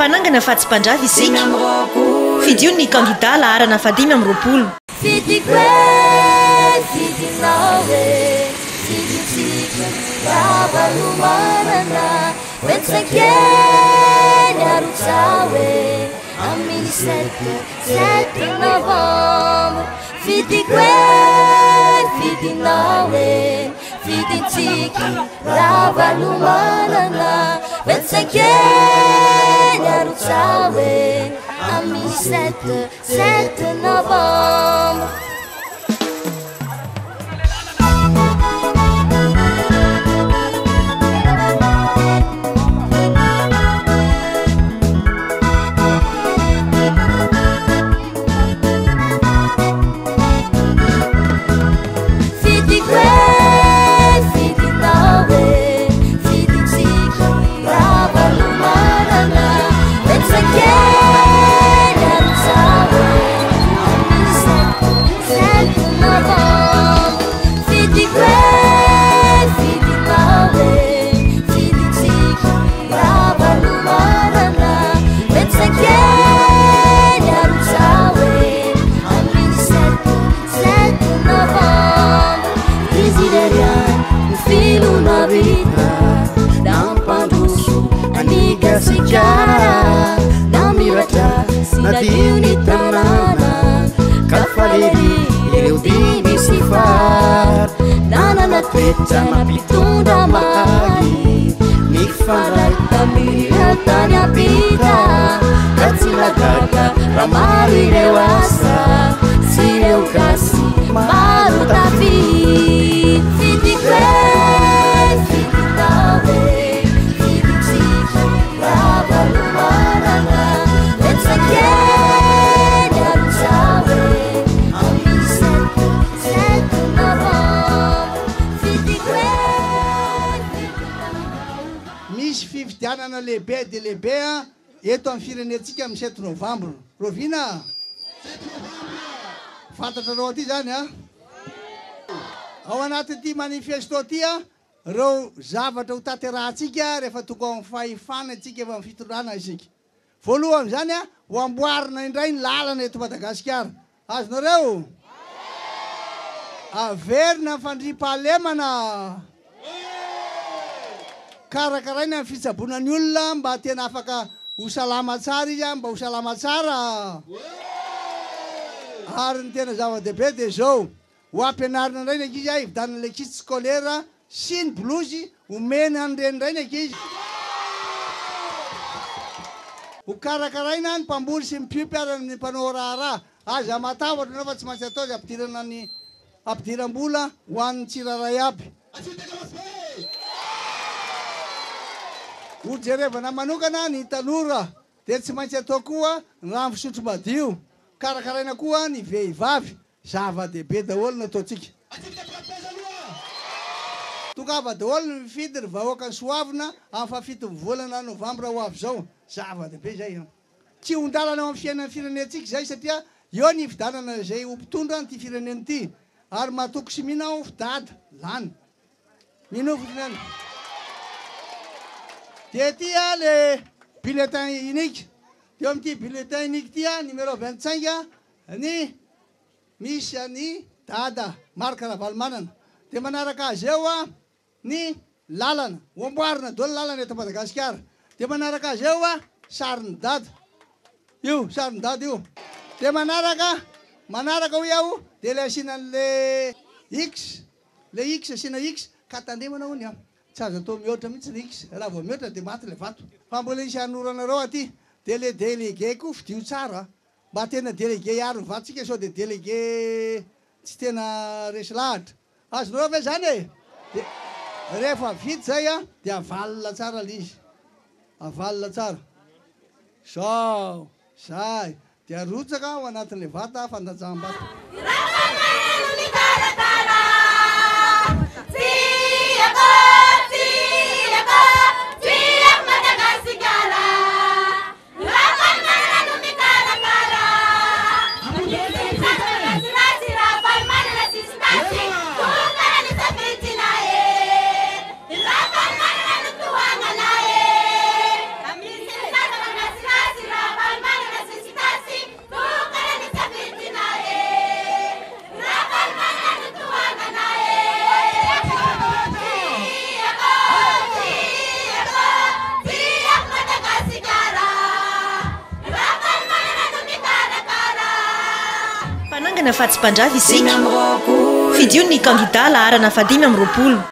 Mpanangana fa tsy mpandrava isika. Fidio ny kandida laharana faha-25. Fidiko e, fidinao e, fidintsika Ravalomanana, vingt-cinq e, ny arotsao e, amin'ny sept, sept novembre. Fidiko e, fidinao e, fidintsika Ravalomanana, vingt-cinq e, ny arotsao e, amin'ny sept, sept novembre. Fidiko e, fidinao e, fidintsika Ravalomanana, vingt-cinq e, ny arotsao e, amin'ny sept, sept novembre. Fidiko e, fidinao e, fidintsika Ravalomanana, vingt-cinq e, ny arotsao e, amin'ny sept, sept novembre. Izy irery ihany no filoha vita nampandroso an'i Gasikara, namiratra sy nadio ny tanàna, ka faly ery ireo dimy sy fara, nanana toetra nampitondra mahay, nifandray tamin'ireo tany ampita, ka tsy nahagaga raha maro ireo asa sy ireo gasy maro tafita. Fidiko e, fidinao e, fidintsika Ravalomanana, vingt-cinq e, ny arotsao e, amin'ny sept, sept novembre. Fidiko e, fidinao. Misy fifidianana lehibe dia lehibe eto amin'ny firenentsika amin'ny sept novembre. Rahoviana? Fantatrareo aty izany an? Ao anatin'ity manifesto ity ireo zavatra ho tanterahantsika rehefa tonga ao amin'ny fahefana isika, efa amin'ny fitondrana isika. Voalohany amin'izany, ho amboarina indray ny lalana eto Madagasikara. Azonareo? Averina ny fandriampahalemana. Karakaraina ny fitsaboana ny olona mba tena afaka ho salama tsara izy, mba ho salama tsara. Ary ny tena zava-dehibe dia izao, ho ampianarina indray ny ankizy hividianana ilay kit scolaire sy ny blouse omena an'ireny indray ny ankizy. Ho karakaraina ny mpamboly sy ny mpiompy ary ny mpanao raharaha. Aza matahotra ianao fa tsy maintsy atao izay hampidirana ny hampidiram-bola ho an'ny tsirairay aby. Ho jerevana manokana ny tanora dia tsy maintsy atao koa ny rano fisotro madio. Karakaraina koa ny vehivavy. Zava-dehibe daholo ny ataontsika. Tongava daholo ny mifidy ry vahoakan'i Soavina amin'ny fahafiton'ny volana novambra ho avy izao. Zava-dehibe izay an. Tsy hon-dalana eo amin'ny fiainan'ny firenentsika izay satria eo ny hifidianana izay ho mpitondra an'ity firenena ity. Ary matoky sy mino aho fa Dada lany. Minoa fotsiny ihany. Dia ity an le bulletin unique. Dia eo amin'ity bulletin unique ity an, numéro 25 ny misy an'i Dada Marc Ravalomanana. Dia manaraka azy eo an ny lalana. Ho amboarina daholo ny lalana eto Madagasikara. Dia manaraka azy eo an sarin'i Dada. Io sarin'i Dada io. Dia manaraka, manaraka hoy aho, dia ilay asiana an'le X, ilay X asiana X, ka tandremana hono an. Tsy azo atao mihoatra mihitsy ilay X, raha vao mihoatra dia maty ilay vato. Fa mbola hisy hanoranareo aty. Dia ilay délégué koa fidio tsara an. Mba tena délégué hiaro ny vatontsika sao dia délégué tsy tena resy lahatra. Azonareo ve zany e? Dia rehefa vita zay an, dia avalona tsara ilay izy. Avalona tsara. Zao, zay. Dia arotsaka ao anatin'ilay vata fandanjaham-bato. Rafamanana no mitaratara. Tiako, tiako, tiako Madagasikara. Ravalomanana no mikarakara. Ratsiratsy Ravalomanana tsisy tasy. Tokana ny safidina e. Ravalomanana no tohanana e. Misy ny sasany ratsiratsy. Mpanangana fa tsy mpandrava isika. Fidio ny kandida laharana faha 25.